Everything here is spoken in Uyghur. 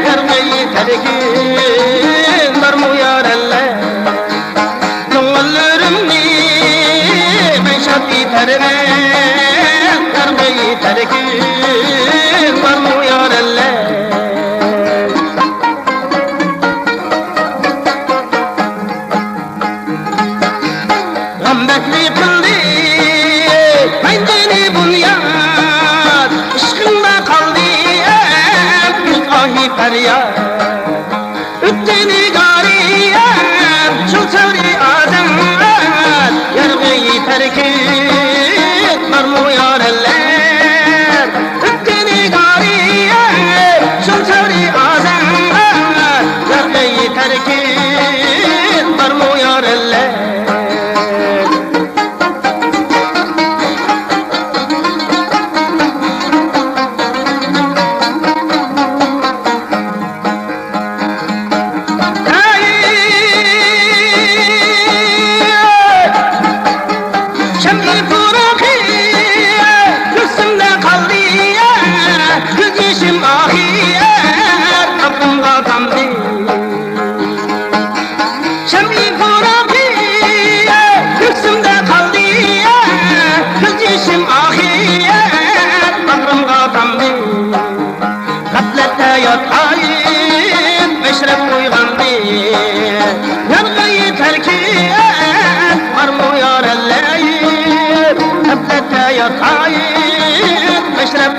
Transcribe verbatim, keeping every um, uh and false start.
يارغا يېتەركىن بارمۇ يار ئەللەر؟ كۆڭۈللىرىمنى مەن شاد ئېتەرمەن، يارغا يېتەركىن بارمۇ يار ئەللەر؟ غەم بەكلى قىلدى مەڭگۈنى بۇنياد، ئىشقىڭدا قالدى ئەمدى ئاھى پەرياد. ئۆتتى نىگارىم شۇ سەۋرى ئازاد، يارغا يېتەركىن بارمۇ يار ئەللەر؟ ئۆتتى نىگارىم شۇ سەۋرى ئازاد، يارغا يېتەركىن بارمۇ يار ئەللەر؟ شەمئى پۇراقى كۆكسۈمدە قالدى، كۆز يېشىم ئاخىر قاپىقىمغا تامدى. شەمئى پۇراقى كۆكسۈمدە قالدى، كۆز يېشىم ئاخىر باغرىمغا تامدى. غەپلەتتە ياتقايىم مەشرەپ ئويغاندى، يارغا يېتەركىن بارمۇ يار ئەللەر؟ غەپلەتتە ياتقايىم مەشرەپ